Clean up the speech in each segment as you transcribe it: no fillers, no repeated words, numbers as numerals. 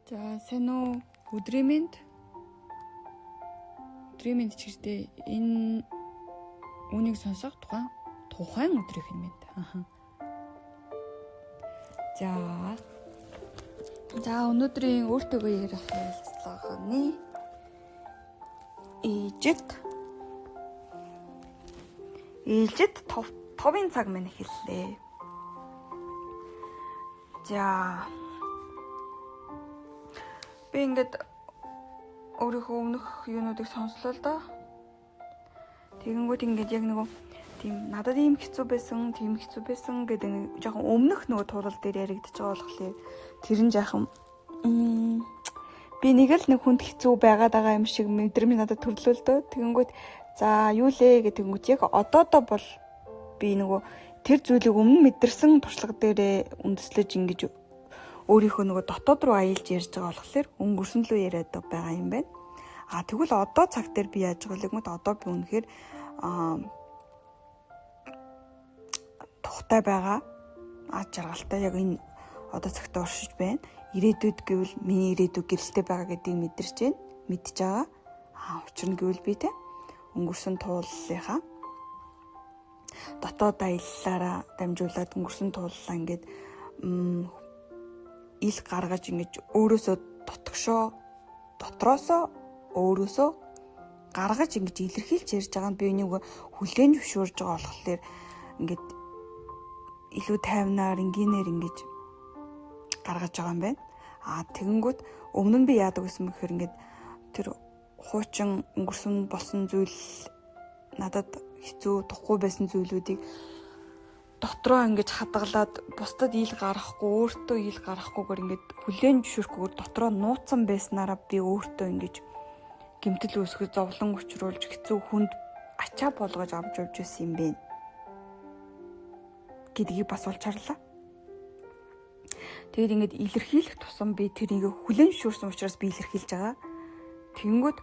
За, сайн уу? Өдрийн мэнд. Өдрийн мэнд ч гэжтэй энэ үүнийг сонсох тухайн өдрийнх нь мэнд. Аха. За. За, өнөөдрийн өөртөөгөө ярих ярилцлаганы ээлжид товын цаг минь эхэллээ. За. Би ингээд өөрийнхөө өмнөх юунуудыг сонслоо л доо. Тэгэнгүүт ингээд яг нөгөө тийм надад ийм хэцүү байсан, тийм хэцүү байсан гэдэг нэг жоохон өмнөх нөгөө туулал дээр яригдчих байгаа болохоор тэр нь жоохон би нэг л нэг хүнд хэцүү байгаад байгаа юм шиг мэдрэмж надад төрлөө л дөө. Тэгэнгүүт за юу лээ гэдэнгүүт яг одоодоо бол би нөгөө тэр зүйлийг өмнө мэдэрсэн туршлага дээрээ үндэслэж ингэж өөрийнхөө нөгөө дотоод руу аялж ярьж байгаа болохоор өнгөрсөн лөө яриад байгаа юм байна. А тэгвэл одоо цаг дээр би яаж байгаа вэ гэвэл одоо би үнэхээр тухтай байгаа. Аз жаргалтай яг энэ одоо цагт оршиж байна. Ирээдүйд гэвэл миний ирээдүй гэрэлтэй байгаа гэдгийг мэдэрч байна. Мэдж байгаа. А учир нь гэвэл би те өнгөрсөн тууллынхаа дотоод аяллаараа дамжуулаад өнгөрсөн тууллаа ингээд ил гаргаж ингэж өөрөөсөө дотгошоо дотроосоо өөрөөсөө гаргаж ингэж илэрхийлж ярьж байгаа нь би энийг хүлээн зөвшөөрж байгаа болохоор ингээд илүү тайвнаар энгийнээр ингэж гаргаж байгаа юм байна. А тэгэнгүүт өмнө нь би яадаг гэсэн бэхээр ингээд тэр хуучин өнгөрсөн болсон зүйл надад хэцүү тухгүй байсан зүйлүүдийг дотроо ингэж хадгалаад бусдад ил гаргахгүй, өөртөө ил гаргахгүйгээр ингээд хүлээн зөвшөөрөхгүйгээр дотроо нууцсан байснараа би өөртөө ингэж гэмтэл үүсгэж, зовлон учруулж, хэцүү хүнд ачаа болгож авч явж байсан юм бэ гэдгийг бас олж харлаа. Тэгээд ингээд илэрхийлэх тусам би тэрийг хүлээн зөвшөөрсөн учраас би илэрхийлж байгаа. Тэгэнгүүт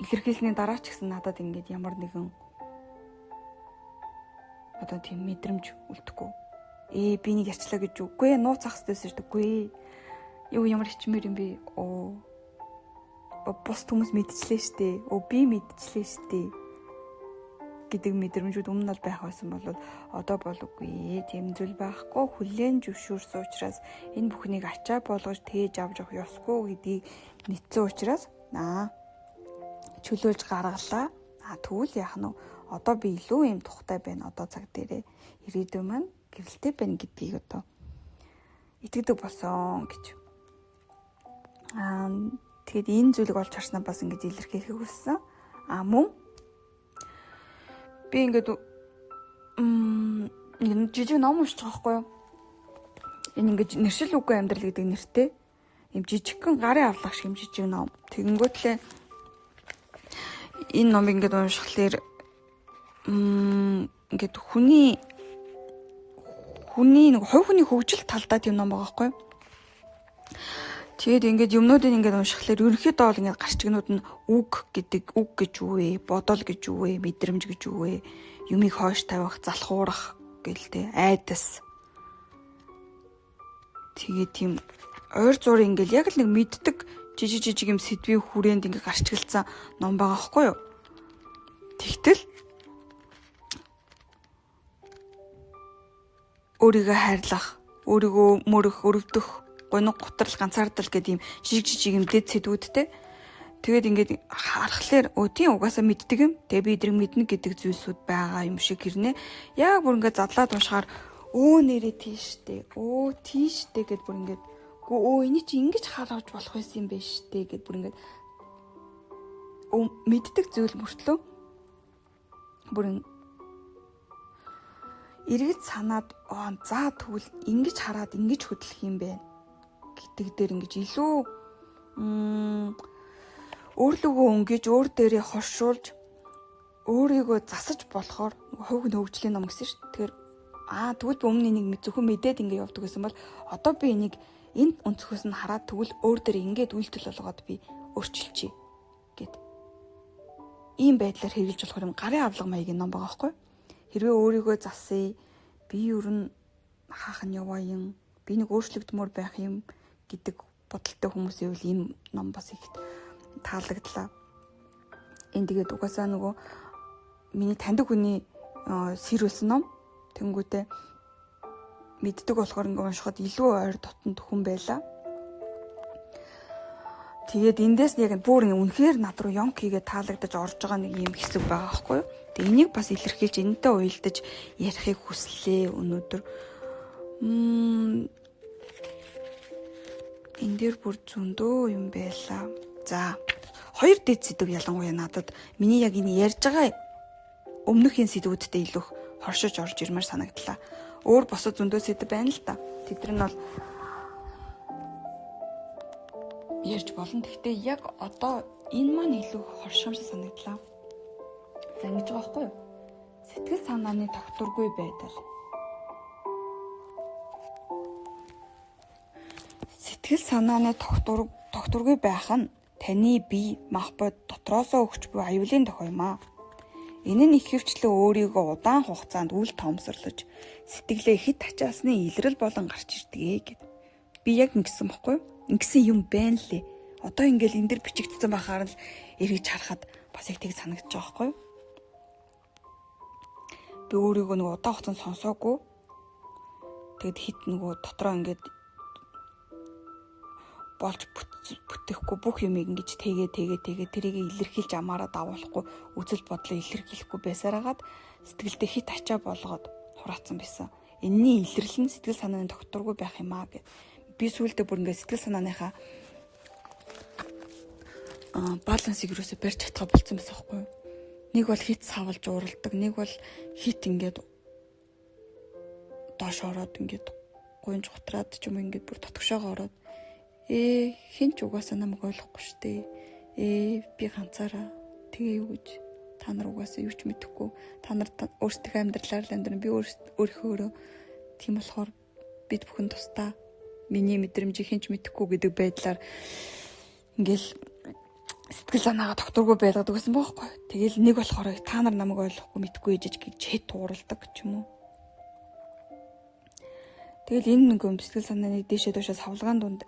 илэрхийлсний дараа ч гэсэн надад ингээд ямар нэгэн одоо тийм мэдрэмж үлдэхгүй. Би нэг ярьчлаа гэж үгүй нууц ах хэрэгтэй шүү дээ. Үгүй. Юу ямар хичмээр юм бэ? Оо. Бус хүмүүс мэдчихлээ шүү дээ. Оо би мэдчихлээ шүү дээ гэдэг мэдрэмжүүд өмнө нь байх байсан бол одоо бол үгүй. Тийм зүйл байхгүй. Хүлээн зөвшөөрсөн учраас энэ бүхнийг ачаа болгож тээж авч явах ёсгүй гэдгийг мэдсэн учраас чөлөөлж гаргалаа. Тэгвэл яах нь вэ? Одоо би илүү юм тухтай байна. Одоо цаг дээрээ ирээдүй маань гэрэлтэй байна гэдгийг одоо итгэдэг болсон гэж. Тэгээд энэ зүйлийг олж харснаа бас ингэж илэрхийлэхийг хүссэн. Мөн би ингээд нэг жижиг ном уншиж байгаа байхгүй юу? Энэ ингэж нэршил үгүй амьдрал гэдэг нэртэй юм жижигхэн гарын авлах шиг юм жижиг ном. Тэгэнгүүтлээ энэ номыг ингээд уншихлаар ингээд хүний нэг хувь хүний хөгжил талдаа тийм ном байгаа байхгүй юу? Тэгээд ингээд юмнуудыг ингээд уншихлаар ерөнхийдөө бол ингээд гарчигнууд нь үг гэдэг, үг гэж юу вэ? Бодол гэж юу вэ? Мэдрэмж гэж юу вэ? Юмыг хойш тавих, залхуурах гэл те, айдас. Тэгээд тийм ойр зур ингээд яг л нэг мэддэг жижиг жижиг юм сэдвийн хүрээнд ингээд гарчигласан ном байгаа байхгүй юу? Тэгтэл өөрийгөө хайрлах, өөрийгөө мөрөх, өрөвдөх, гуниг, гутрал, ганцаардал гэдэг ийм жижиг жижиг юм дэд сэдвүүдтэй. Тэгээд ингээд харахлаар тийм угаасаа мэддэг юм. Тэгээ би эдрийг мэднэ гэдэг зүйлсүүд байгаа юм шиг хэрнээ. Яг бүр ингээд задлаад уншихаар өө нэрээ тийштэй, өө тийштэй гэд бүр ингээд өө эний чи ингэж харавж болох байсан юм бэ штэ гэд бүр ингээд мэддэг зүйл мөртлөө бүр эргэж санаад за тэгвэл ингэж хараад ингэж хөдлөх юм бэ гэдэг дээр ингэж илүү өөрлөгөө өнгөж өөр дээрээ хоршуулж өөрийгөө засаж болохоор хувь хөгжлийн ном гэсэн шүү. Тэгэхээр тэгвэл би өмнө энийг зөвхөн мэдээд ингэ явдаг гэсэн бол одоо би энийг энэ өнцгөөс нь хараад тэгвэл өөр дээр ингээд үйлдэл болгоод би өөрчилчихье гэд. Ийм байдлаар хэрэгжилж болохоор юм гарын авлага маягийн ном байгаа байхгүй юу? Хэрвээ өөрийгөө засъя, би ер нь хаах нь яваа юм, би нэг өөрчлөгдмөр байх юм гэдэг бодолтой хүмүүс ивэл ийм ном бас их таалагдлаа. Энэ тэгээд угаасаа нөгөө миний таньдаг хүний сэрүүлсэн ном. Тэнгүүтээ мэддэг болохоор ингээ уншихад илүү ойр дотнд хүн байлаа. Тэгээд эндээс нь яг бүр үнэхээр над руу ёнк хийгээд таалагдаж орж байгаа нэг юм хэсэг байгаа байхгүй юу? Тэгээд энийг бас илэрхийлж энэтэй уялдаж ярихыг хүслээ өнөөдөр. Энэ дээр бүр зөндөө юм байлаа. За, хоёр дэд сэдв ялангуяа надад миний яг энэ ярьж байгаа өмнөхийн сэдвүүдтэй илүү хоршиж орж ирмээр санагдлаа. Өөр босод зөндөө сэдв байна л да. Тэд нар нь бол ярьж болно. Гэхдээ яг одоо энэ маань илүү хорших юм шиг санагдлаа. За, ингэж байгаа байхгүй юу? Сэтгэл санааны тогтворгүй байдал. Сэтгэл санааны тогтворгүй байх нь таны бие махбод дотроосоо өгч буй аюулын дохио юм аа. Энэ нь ихэвчлэн өөрийгөө удаан хугацаанд үл тоомсорлож сэтгэлээ хит ачаасны илрэл болон гарч ирдэг гэд. Би яг ингэсэн бохгүй юу? Ингэсэн юм байна лээ. Одоо ингээл энэ дэр бичигдсэн байхаар л эргэж харахад бас яг тэг санагдаж байгаа байхгүй юу? Би өөрийгөө нэг удаан хугацаанд сонсоогүй. Тэгэд хит нөгөө дотроо ингээд болж бүтэхгүй бүх юмыг ингэж тэгээ тэгээ тэгээ тэрийг илэрхийлж амаараа дагуулахгүй үзэл бодлоо илэрхийлэхгүй байсаар хагаад сэтгэлдээ хит ачаа болгоод хураацсан байсан. Энэний илэрлэл нь сэтгэл санааны тогтворгүй байх юм аа гэд. Би сүүлдээ бүр ингээд сэтгэл санааныхаа балансыг юусоо барьж чадхаа болцсон байсан байхгүй юу? Нэг бол хит савлж ууралдаг, нэг бол хит ингээд доош ороод ингээд гуйнж гутраад ч юм ингээд бүр дотгошоогоо ороод хэн ч угаасаа намайг ойлгохгүй штэ. Би ганцаараа тэгээ юу гэж та нар угаасаа юу ч мэдэхгүй. Та нар өөрсдийнхөө амьдралаар л амьдрна. Би өөрийнхөө өөрөө тийм болохоор бид бүхэн тусдаа миний мэдрэмжийг хэн ч мэдэхгүй гэдэг байдлаар ингээл сэтгэл санаагаа тогтворгүй байлгадаг гэсэн бохоггүй. Тэгэл нэг болохоор та нар намайг ойлгохгүй мэдэхгүй ээжэж гэж хэд ууралдаг ч юм уу. Тэгэл энэ нэг сэтгэл санааны дээшээ доошоо савлгаан дунд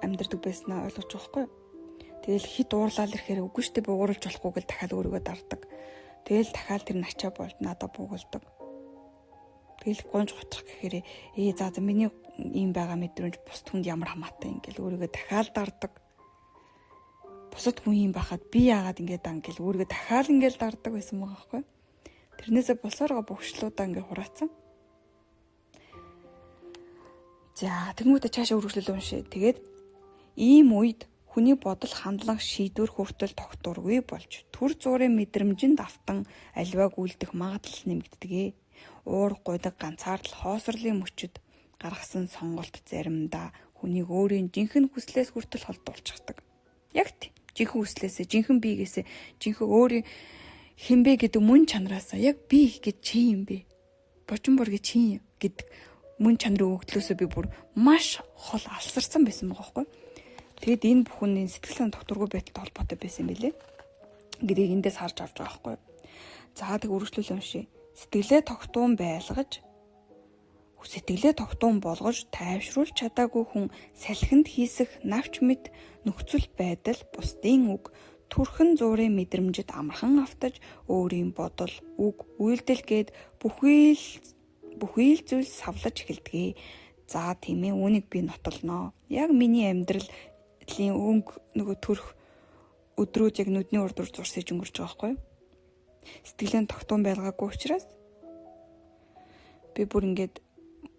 амьдардаг байснаа ойлгож байгаа байхгүй юу? Тэгэл хит уурлал ирэхээр үгүй штэ би ууралж болохгүй гэл дахиад өөрийгөө дардаг. Тэгэл дахиад тэр начаа болж надад буугалдаг. Тэгэл гонж готрох гэхээр за миний ийм байгаа мэдрэмж бусд хүнд ямар хамаатай ингээл өөрийгөө дахиад дардаг. Бусад хүн ийм байхад би яагаад ингээд ан гэл өөрийгөө дахиад ингээл дардаг байсан байгаа байхгүй юу? Тэрнээсээ болсоороо богшлуудаа ингээ хураацсан. За, тэгмүүтэ цаашаа үргэлжлэл уншия. Тэгээд ийм үед хүний бодол хандлага шийдвэр хүртэл тогтворгүй болж төр зуурын мэдрэмжинд автан аливааг үлдэх магадлал нэмэгддэг. Уур гуйдаг ганцаардал хоосрлын мөчөд гаргасан сонголт заримдаа хүнийг өөрийн жинхэнэ хүслээс хүртэл холдуулчихдаг. Яг тийм. Жинхэнэ хүслээсээ, жинхэнэ биегээсээ, жинхэнэ өөрийн хинбэ гэдэг мөн чанараасаа яг би гэж чи юм бэ? Божин бор гэж чи гэдэг мөн чанарын өгдлөөсөө би бүр маш хол алсарсан байсан байгаа байхгүй. Тэгэд энэ бүхэн энэ сэтгэл санаа тогтворгүй байдалтай холбоотой байсан юм билээ. Гэдгийг эндээс харж авч байгаа байхгүй. За тэг үргэлжлүүл уншия. Сэтгэлээ тогтуун байлгаж сэтгэлээ тогтуун болгож тайвшруулж чадаагүй хүн салхинд хийсэх навч мэд нөхцөл байдал бусдын үг төрхөн зуурын мэдрэмжид амархан автаж өөрийн бодол, үг, үйлдэл гээд бүхий л зүйл савлаж эхэлдэг. За тийм ээ, үүнийг би нотолноо. Яг миний амьдралын өнгө нөгөө төрх өдрүүд яг нүдний урд зурсаж өнгөрч байгаа байхгүй юу? Сэтгэлийн тогтуун байлгаагүй учраас би бүр ингээд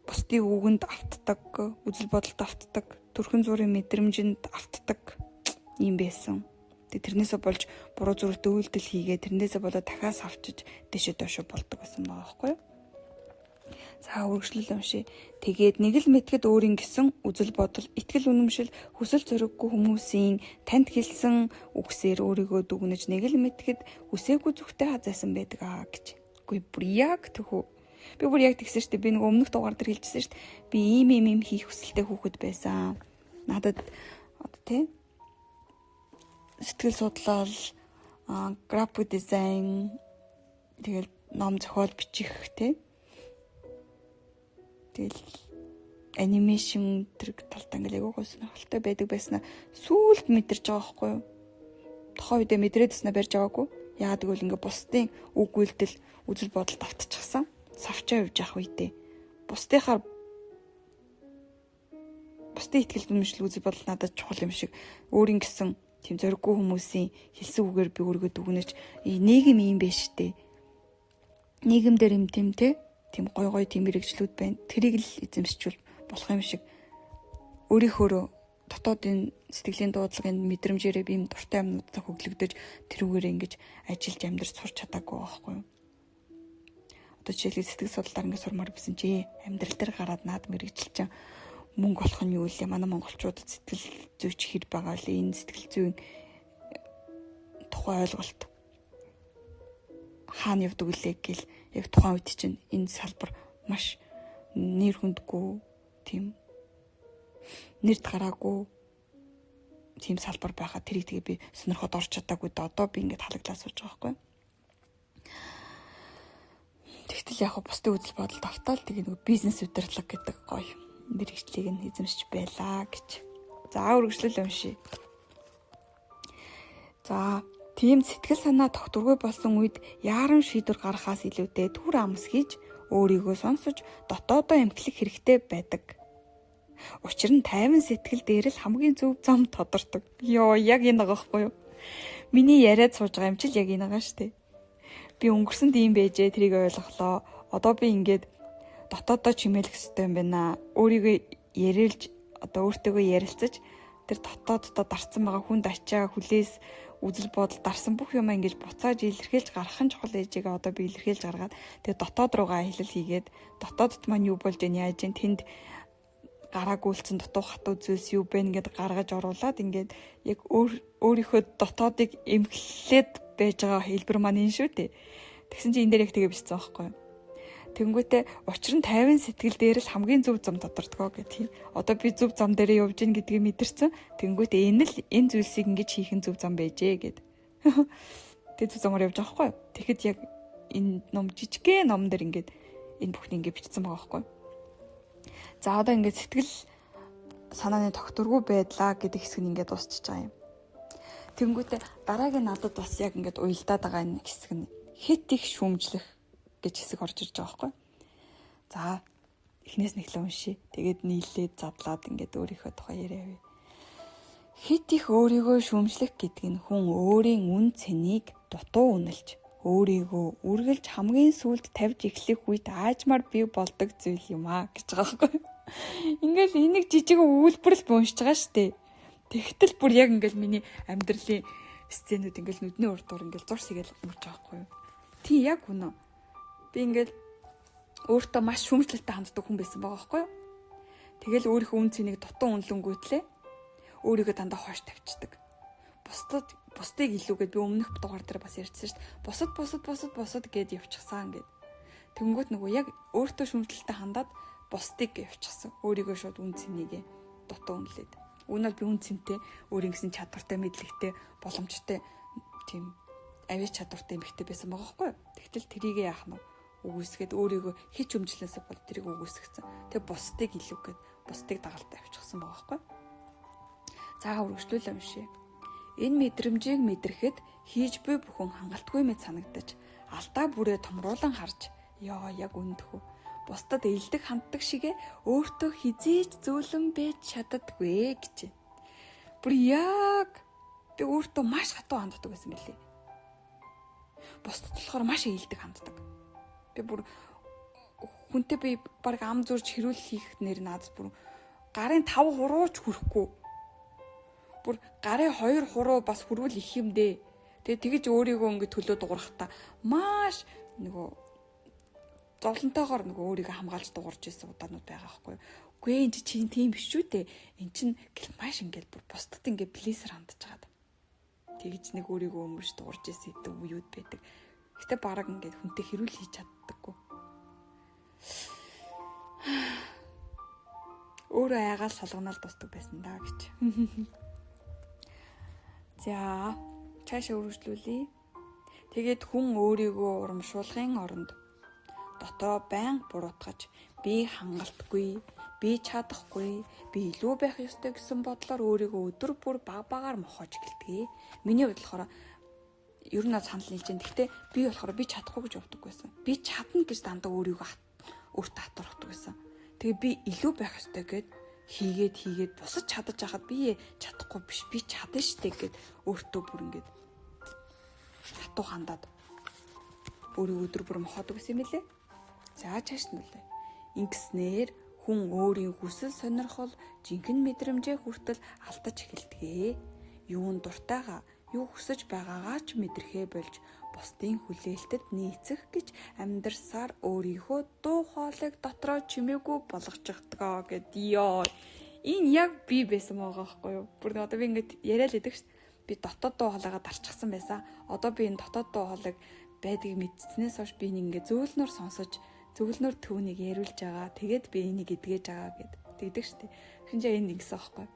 бусдын үгэнд автдаг, үзэл бодолд автдаг, төрхөн зуурын мэдрэмжинд автдаг юм байсан. Тэгээ тэрнээсээ болж буруу зүрхтэй үйлдэл хийгээ тэрнээсээ болоод дахиад савчиж дэшээ доошо болдог байсан байгаа байхгүй юу? За үргэлжлэл уншия. Тэгээд нэг л мэтгэд өөрийн гэсэн үзэл бодол, итгэл үнэмшил, хүсэл зориггүй хүмүүсийн танд хэлсэн үгсээр өөрийгөө дүгнэж нэг л мэтгэд хүсээгүй зүгтээ хазайсан байдаг аа гэж. Үгүй бүр яг төхөө. Би бүр яг тэгсэн шүү дээ. Би нэг өмнөх дугаар дээр хэлжсэн шүү дээ. Би ийм ийм ийм хийх хүсэлтэй хүүхэд байсан. Надад одоо тий сэтгэл судлал, график дизайн, тэгэл ном зохиол бичих тий. Тэгэл Animation тэр талд ингээл айгүй гой сонирхолтой байдаг байснаа сүүлд мэдэрч байгаа байхгүй юу? Тухайн үедээ мэдрээд байснаа барьж аваагүй. Яагаад гэвэл ингээ бусдын үг үйлдэл, үзэл бодолд автчихсан. Савчаа явж явах үедээ бусдынхаар, бусдын итгэл үнэмшил, үзэл бодол надад чухал юм шиг, өөрийн гэсэн тийм зориггүй хүмүүсийн хэлсэн үгээр би өөрийгөө дүгнэж, нийгэм ийм байж штэ. Нийгэм дээр юм тийм те, тийм гой гой тийм мэргэжлүүд байна. Тэрийг л эзэмшчихвэл болох юм шиг өөрийнхөөрөө дотоодын сэтгэлийн дуудлагын мэдрэмжээрээ би юм дуртай юмнуудаа хөглөгдөж, тэрүүгээрээ ингэж ажиллаж, амьдарч, сурч чадаагүй байхгүй юу? Одоо жишээлбэл, сэтгэл судлалаар ингэ сурмаар байсан чи амьдрал дээр гараад наад мэргэжил чинь мөнгө олох нь юу лээ? Манай монголчуудад сэтгэл зүйч хэр байгаа лээ? Энэ сэтгэл зүйн тухай ойлголт хаана явдаг лээ гэл яг тухайн үед чинь энэ салбар маш нэр хүндгүй, тийм нэрд гараагүй тийм салбар байхад тэрийг тэгээ би сонирхоод орч чадаагүй да. Одоо би ингээд халагдлаа сууж байгаа байхгүй. Тэгтэл яг бусдын үзэл бодолд автаал тэгээ нөгөө бизнес удирдлага гэдэг гоё мэргэжлийг нь эзэмшиж байлаа гэж. За, үргэлжлэл уншия. За, тийм сэтгэл санаа тогтворгүй болсон үед яаран шийдвэр гаргахаас илүүтэй түр амс хийж, өөрийгөө сонсож, дотоодоо эмхлэх хэрэгтэй байдаг. Учир нь тайван сэтгэл дээр л хамгийн зөв зам тодордог. Йоо, яг энэ байгаа байхгүй юу? Миний яриад сууж байгаа юм чил яг энэ байгаа шүү дээ. Би өнгөрсөнд ийм байжээ, тэрийг ойлголоо. Одоо би ингээд дотоодоо чимээлэх хэрэгтэй юм байна. Өөрийгөө ярилж, одоо өөртөөгөө ярилцаж, тэр дотооддоо дарцсан байгаа хүнд ачаа, хүлээс, үзэл бодол дарсан бүх юмаа ингэж буцааж илэрхийлж гаргах нь чухал ээжигээ одоо би илэрхийлж гаргаад, тэгээ дотоод руугаа аялал хийгээд, дотоодд маань юу болж байна, яаж юм, тэнд гараагүй үлдсэн дутуу хатуу зүйлс юу бэ ингээд гаргаж оруулаад, ингээд яг өөрийнхөө дотоодыг эмхлээд байж байгаа хэлбэр маань энэ шүү дээ. Тэгсэн чинь энэ дээр яг тэгээ бичсэн байхгүй юу? Тэнгүүтээ учир нь 50 сэтгэл дээр л хамгийн зөв зам тодордгоо гэх тийм. Одоо би зөв зам дээрээ явж гин гэдгийг мэдэрсэн. Тэнгүүтээ энэ л энэ зүйлсийг ингэж хийх нь зөв зам байжээ гэд. Тэгээ зөв замаар явж байгаа байхгүй юу? Тэгэхэд яг энэ ном, жижигхэн ном дээр ингээд энэ бүхнийг ингэж бичсэн байгаа байхгүй юу? За, одоо ингээд сэтгэл санааны тогтворгүй байдлаа гэдэг хэсэг нь ингээд дуусчихж байгаа юм. Тэнгүүтээ дараагийн надад бас яг ингээд уялдаад байгаа энэ хэсэг нь хэт их шүүмжлэх гэж хэсэг орж ирж байгаа байхгүй. За, эхнээс нь эхлэн уншия. Тэгээд нийлээд задлаад ингээд өөрийнхөө тухай яриа явъя. Хэт их өөрийгөө шүүмжлэх гэдэг нь хүн өөрийн үнэ цэнийг дутуу үнэлж, өөрийгөө үргэлж хамгийн сүүлд тавьж эхлэх үед аажмаар бий болдог зүйл юм аа гэж байгаа байхгүй. Ингээл энийг жижиг өгүүлбэр л уншиж байгаа шүү дээ. Тэгтэл бүр яг ингээл миний амьдралын сценүүд ингээл нүдний урд дур ингээл зурс игээл өнгөрч байгаа байхгүй юу. Тийм, яг үнэ. Би ингээл өөртөө маш шүүмжлэлтэй ханддаг хүн байсан байгаа байхгүй юу. Тэгэл өөрийнхөө үнэ цэнийг дутуу үнэлэнгүүтлээ өөрийгөө дандаа хойш тавьчихдаг. Бусдад, бусдыг илүүгээд, би өмнөх дугаар дээр бас ярьчихсан шүү дээ. Бусад, бусад, бусад, бусад гэд явчихсан гэд. Тэнгүүт нөгөө яг өөртөө шүүмжлэлтэй хандаад бусдыг явчихсан. Өөрийгөө шууд үнэ цэнийгээ дутуу үнэлээд. Үүнээр би үнэ цэнтэй, өөрийн гэсэн чадвартай, мэдлэгтэй, боломжтой, тийм авьяас чадвартай эмэгтэй байсан байгаа байхгүй юу? Тэгтэл тэрийг яах нь үгүйсгээд өөрийгөө хэт шүүмжлээсээ бол тэрийг үгүйсгэсэн. Тэгээ бусдыг илүүгээд бусдыг дагалдаа авчихсан байгаа байхгүй юу? За, үргэлжлүүлээ уншия. Энэ мэдрэмжийг мэдрэхэд хийж буй бүхэн хангалтгүй мэт санагдаж, алдаа бүрээ томруулан харж, ёо, яг үнэндээ бусдад эелдэг ханддаг шигээ өөртөө хэзээ ч зөөлөн байж чаддаггүй гэж. Бүр яг би өөртөө маш хатуу ханддаг байсан мөлий. Бусдад болохоор маш эелдэг ханддаг. Би бүр хүнтэй би баг ам зурж хэрүүл хийх нэр надад бүр гарын 5 хурууч хүрэхгүй. Бүр гарын 2 хуруу бас хүрвэл их юм дээ. Тэгээ тэгэж өөрийгөө ингэ төлөө дуурахта маш нөгөө зовлонтойгоор нөгөө өөрийгөө хамгаалж дуурж исэн удаанууд байгаа байхгүй юу. Үгүй ээ, энэ чинь тийм биш шүү дээ. Эн чинь гэл маш ингээл бүр бусдад ингээ pleaser хандаж байгаад. Тэгж нэг өөрийгөө өмөрч дуурж исэн хэдэн үеуд байдаг. Гэтэ бараг ингээд хүнтэй хэрүүл хийж чаддаггүй. Өөрөө айгаал салганаал дуустдаг байсан даа гэж. За, цаашаа үргэлжлүүлье. Тэгээд хүн өөрийгөө урамшуулахын оронд дотроо байнга буруутгаж, би хангалтгүй, Би чадахгүй, би илүү байх ёстой гэсэн бодлоор өөрийгөө өдөр бүр баг багаар мохоож эхэлдэг. Миний хувьд болохоор ер нь санал нийлж байна. Гэхдээ би болохоор би чадахгүй гэж явдаг байсан. Би чадна гэж дандаа өөрийгөө өөртөө хатуурхдаг байсан. Тэгээ би илүү байх ёстой гэд хийгээд хийгээд бусад чадаж хахад би чадахгүй биш, би чадна штэ гэд өөртөө бүр ингээд хатуу хандаад өөрийгөө өдөр бүр мохоодог гэсэн юм лээ. За чааш нь үлээ. Ингэснээр хүн өөрийн хүсэл сонирхол, жинхэнэ мэдрэмжээ хүртэл алдаж эхэлдэг. Юун дуртайгаа, юу хүсэж байгаагаа ч мэдрэхээ болж бусдын хүлээлтэд нийцэх гэж амьдрсаар өөрийнхөө дуу хоолойг дотроо чимээгүй болгочихдгоо гэд ёо. Энэ яг би байсан байгаа байхгүй юу? Бүр нэг одоо би ингэж яриа л идэг шүү. Би дотоод дуу хоолойгоо дарчихсан байсан. Одоо би энэ дотоод дуу хоолойг байдгийг мэдснээс хойш би ингэ зөөлнөр сонсож, зөвлөнөр түүнийг яриулж байгаа. Тэгээд би энийг эдгэж байгаа гэд тэгдэг штэ. Тэгсэн чинь энд ингэсэн аахгүй.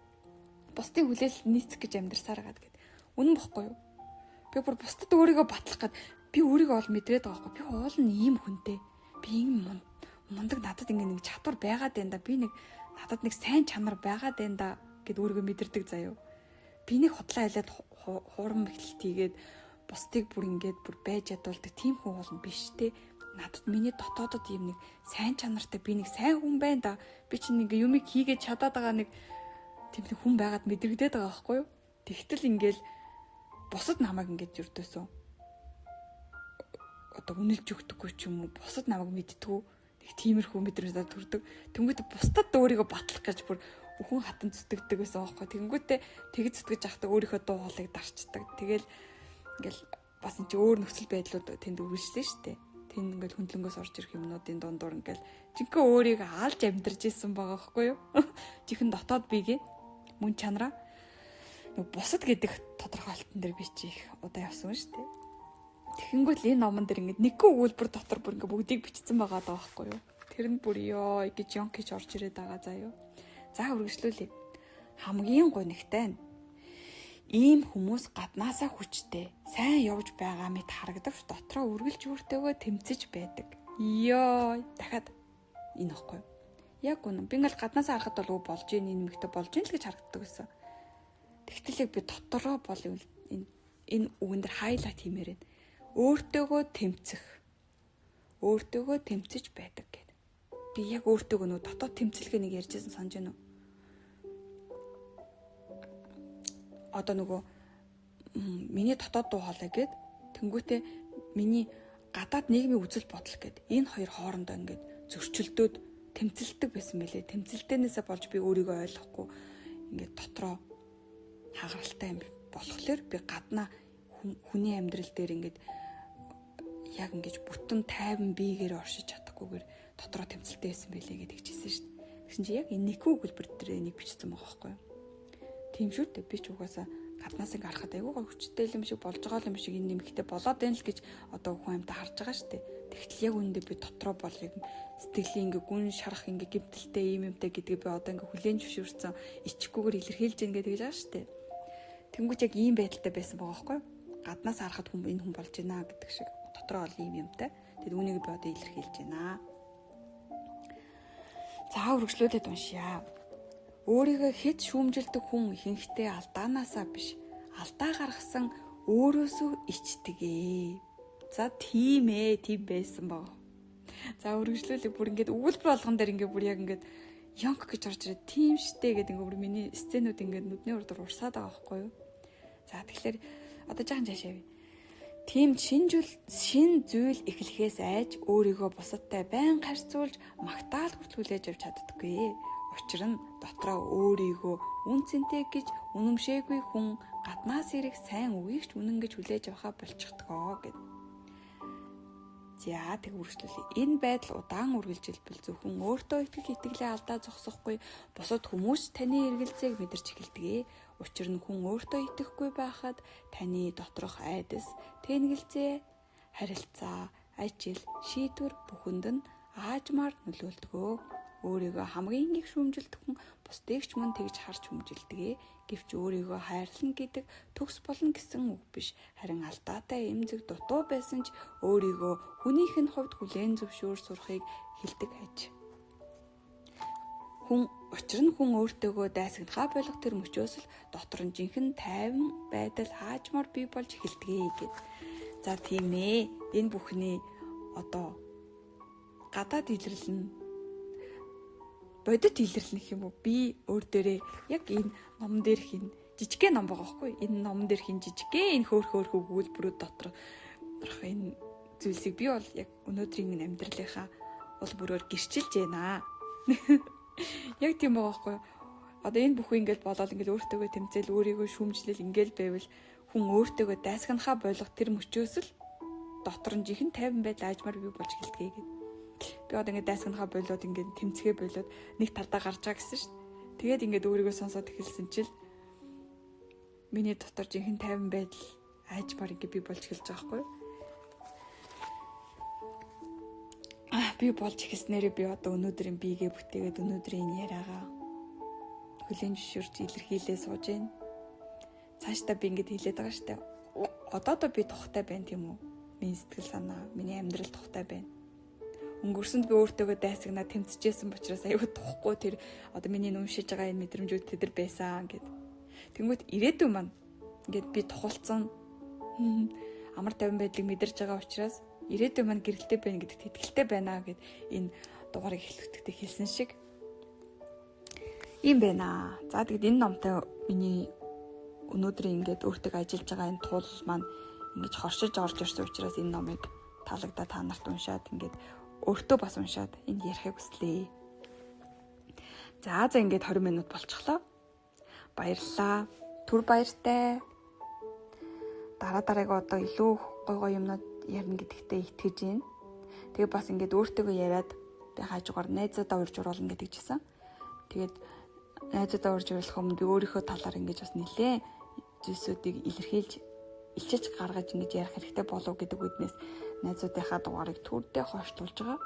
Бусдын хүлээлт нийцэх гэж амьдрсаар байгаа гэд. Үнэн бохгүй юу? Би бүр бусдад өөрийгөө батлах гээд би өөрийгөө ол мэдрээд байгаа байхгүй. Би уул нь ийм хүнтэй. Би ийм мундаг, надад ингэ нэг чадвар байгаад байна да. Би нэг надад нэг сайн чанар байгаад байна да гэд өөрийгөө мэдэрдэг заяо. Би нэг худлаа хэлээд хуурам эхлэлт хийгээд бусдыг бүр ингээд бүр байж ядуулдаг тийм хүн бол биш те. Надад миний дотоодод ийм нэг сайн чанартай би нэг сайн хүн байна да. Би чинь нэг юмыг хийгээд чадаад байгаа нэг тийм нэг хүн байгаад мэдрэгдээд байгаа байхгүй юу? Тэгтэл ингээл бусад намайг ингээд өрдөөсөн. Одоо үнэлж өгдөггүй ч юм уу, бусад намайг мэдтгүү. Нэг тиймэрхүү мэдрэмж надад төрдөг. Тэнгүүтээ бусдад өөрийгөө батлах гэж бүр өхөн хатан зүтгэдэг байсан байхгүй. Тэнгүүтээ тэгж зүтгэж явахдаа өөрийнхөө дуу хоолойг дарчдаг. Тэгэл ингээл бас энэ чи өөр нөхцөл байдлууд тэнд үргэлжлэн штэ. Тэнд ингээл хөндлөнгөөс орж ирэх юмнуудын дундуур ингээл жинхэнэ өөрийгөө алж амьдарч исэн байгаа байхгүй юу? Жинхэнэ дотоод бигээ мөн чанараа нэг бусад гэдэг тодорхойлтон дээр би чи их удаа явсан шүү дээ. Тэгэхэнгүүт л энэ номон дээр ингээд нэгэн өгүүлбэр дотор бүр ингээд бүгдийг бичсэн байгаа даа байхгүй юу? Тэр нь бүр ёо гэж ёнк гэж орж ирээд байгаа заа юу. За үргэлжлүүлье. Хамгийн гунигтай нь ийм хүмүүс гаднаасаа хүчтэй, сайн явж байгаа мэт харагдавч дотроо үргэлж өөртөөгөө тэмцэж байдаг. Ёо дахиад энэ ихгүй юу? Яг үнэн. Би ингээл гаднаасаа харахад бол өө болж ийн энэ мэгтэй болж ийн л гэж харагддаг байсан. Тэгтэл яг би дотроо бол энэ үгэн дээр хайлайт хиймээр байна. Өөртөөгөө тэмцэх. Өөртөөгөө тэмцэж байдаг гэд. Би яг өөртөөгөө нөө дотоод тэмцэлгээ нэг ярьжсэн санаж байна уу? Одоо нөгөө миний дотоод дуу хоолой гэд тэнгүүтээ миний гадаад нийгмийн үзэл бодол гэд энэ хоёр хоорондоо ингээд зөрчилдөөд тэмцэлдэг байсан мэлээ. Тэмцэлтээнээсээ болж би өөрийгөө ойлгохгүй ингээд дотроо хагаралтай юм болохоор би гаднаа хүний амьдрал дээр ингээд яг ингэж бүтэн тайван биегээр оршиж чадахгүйгээр дотроо тэмцэлтэй байсан байлээ гэдэг хэлсэн шүү дээ. Тэгсэн чинь яг энэ нэгэн өгүүлбэр дээр энийг бичсэн байгаа байхгүй юу? Тийм шүү дээ. Би ч угаасаа гаднаас ингээ харахад айгүй гой хүчтэй юм шиг болж байгаа юм шиг энэ нэмэгтэй болоод байна л гэж одоо хүн амьта харж байгаа шүү дээ. Тэгтэл яг үүндээ би дотроо бол яг сэтгэлийн ингээ гүн шарах ингээ гимтэлтэй ийм юмтай гэдгийг би одоо ингээ хүлээн зөвшөөрсөн ичхгүйгээр илэрхийлж гин гэдэг байгаа шүү дээ. Тэнгүүч яг ийм байдалтай байсан байгаа байхгүй юу? Гаднаас харахад хүн энэ хүн болж байна гэдэг шиг дотроо бол ийм юмтай. Тэгэд үүнийг би одоо илэрхийлж байна. За үргэлжлүүлээд уншъя. Өөрийгөө хэд шүүмжилдэг хүн ихэнхдээ алдаанаасаа биш, алдаа гаргасан өөрөөсөө ичдэг ээ. За тийм ээ, тийм байсан баг. За үргэлжлүүлээ бүр ингээд өгүүлбэр болгон дээр ингээд бүр яг ингээд ёнк гэж орж ирээд тийм штэ гэдэг ингээд бүр миний сценүүд ингээд нүдний урдуур урсаад байгаа байхгүй юу? За тэгэхээр одоо жаахан цаашаа явъя. Тийм шин зүйл эхлэхээс айж өөрийгөө бусадтай байн харьцуулж магтаал хүртэл хүлээж авч чаддаггүй. Учир нь дотроо өөрийгөө үн цэнтэй гэж үнэмшээгүй хүн гаднаас ирэх сайн үгийг ч үнэн гэж хүлээж авахаа болчихдгоо гэд. За тэг үргэлжлүүлье. Энэ байдал удаан үргэлжилбэл зөвхөн өөртөө итгэх итгэлээ алдаа зогсохгүй бусад хүмүүс таны эргэлзээг мэдэрч эхэлдэг. Учир нь хүн өөртөө итгэхгүй байхад таны доторх айдас, тэнэгэлзээ, харилцаа, ажил, шийдвэр бүхэнд нь аажмаар нөлөөлдөг. Өөрийгөө хамгийн их шүүмжилдэг хүн бусдыг ч мөн тэгж харж хүмжилдэг. Гэвч өөрийгөө хайрлана гэдэг төгс болно гэсэн үг биш. Харин алдаатай эмзэг дутуу байсан ч өөрийгөө хүнийх нь хувьд хүлээн зөвшөөр сурахыг хэлдэг аж. Хүн учир нь хүн өөртөөгөө дайсагнахаа болох тэр мөчөөс л дотор нь жинхэнэ тайван байдал хаажмаар бий болж эхэлдэг гэд. За тийм ээ. Энэ бүхний одоо гадаад илэрлэл нь бодит илэрлэл гэх юм уу? Би өөр дээрээ яг энэ номон дээрх энэ жижигхэн ном байгаа байхгүй? Энэ номон дээрх энэ жижигхэн энэ хөөх хөөх өгүүлбэрүүд дотор энэ зүйлсийг би бол яг өнөөдрийн амьдралынхаа уул бүрөөр гэрчилж байна. Яг тийм байгаа байхгүй юу? Одоо энэ бүхэн ингээл болоод ингээл өөртөөгөө тэмцээл, өөрийгөө шүүмжлэл ингээл байвал хүн өөртөөгөө дайсагнахаа болох тэр мөчөөс л дотор нь жинхэнэ тайван байдал аажмаар бий болж эхэлдэг гэдэг. Би одоо ингээд дайсагнахаа болоод ингээд тэмцэхээ болоод нэг талдаа гарч байгаа гэсэн шүү дээ. Тэгээд ингээд өөрийгөө сонсоод эхэлсэн чил миний дотор жинхэнэ тайван байдал аажмаар ингээд бий болж эхэлж байгаа байхгүй юу? Би болж эхэлснээрээ би одоо өнөөдрийн биегээ бүтээгээд өнөөдрийн энэ яриагаа хүлээн зөвшөөрч илэрхийлээ сууж байна. Цаашдаа би ингэж хэлээд байгаа штэ. Одоо доо би тухтай байна тийм үү? Миний сэтгэл санаа, миний амьдрал тухтай байна. Өнгөрсөнд би өөртөөгөө дайсагнаа тэмцэжсэн учраас аюу тухгүй тэр одоо миний уншиж байгаа энэ мэдрэмжүүд тэдэр байсан гэд. Тэнгүүт ирээдүйн маань ингээд би тухалцсан амар тайван байдлыг мэдэрч байгаа учраас ирээдүйн маань гэрэлтэй байна гэдэгт итгэлтэй байна гэд энэ дугаарыг эхлэхдээ хэлсэн шиг ийм байна. За тэгэд энэ номтой миний өнөөдрийн ингээд өөртөө ажиллаж байгаа энэ тул маань ингэж хоршиж орж ирсэн учраас энэ номыг таалагдаа та нарт уншаад ингээд өөртөө бас уншаад энд ярихыг хүслээ. За ингээд 20 минут болчихлоо. Баярлалаа. Түр баяртай. Дараа дараагаа одоо илүү гой гой юмнууд ярина гэдэгтээ итгэж байна. Тэгээ бас ингээд өөртөөгөө яриад би хажуугаар найзуудаа урьж уруулна гэдэг чийсэн. Тэгээд найзуудаа урьж уруулах өмнө би өөрийнхөө талаар ингэж бас нэлээ зүйлсүүдийг илэрхийлж илчилж гаргаж ингэж ярих хэрэгтэй болов гэдэг үднээс найзуудынхаа дугаарыг түрдээ хойшлуулж байгаа.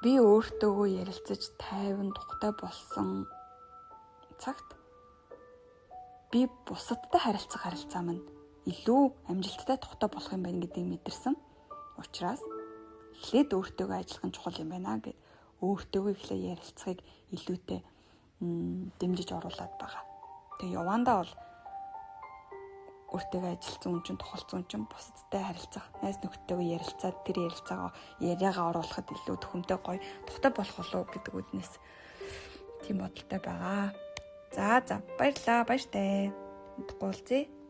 Би өөртөөгөө ярилцаж тайван тухтай болсон цагт би бусадтай харилцах харилцаа минь илүү амжилттай тухтай болох юм байна гэдгийг мэдэрсэн. Учраас эхлээд өөртөөгөө ажиллах нь чухал юм байна гэд өөртөөгөө эхлээд ярилцахыг илүүтэй дэмжиж оруулаад байгаа. Тэгээ явандаа бол өөртөөгөө ажилласан хүн чинь тухалцсан хүн чинь бусадтай харилцах, найз нөхдөдтэйгээ ярилцаад тэр ярилцаагаа яриагаа оруулахад илүү төхөмтэй гоё тухтай болох болов гэдэг үднэс тийм бодолтой байгаа. За баярлалаа, баяртай. Удахгүй уулзъя.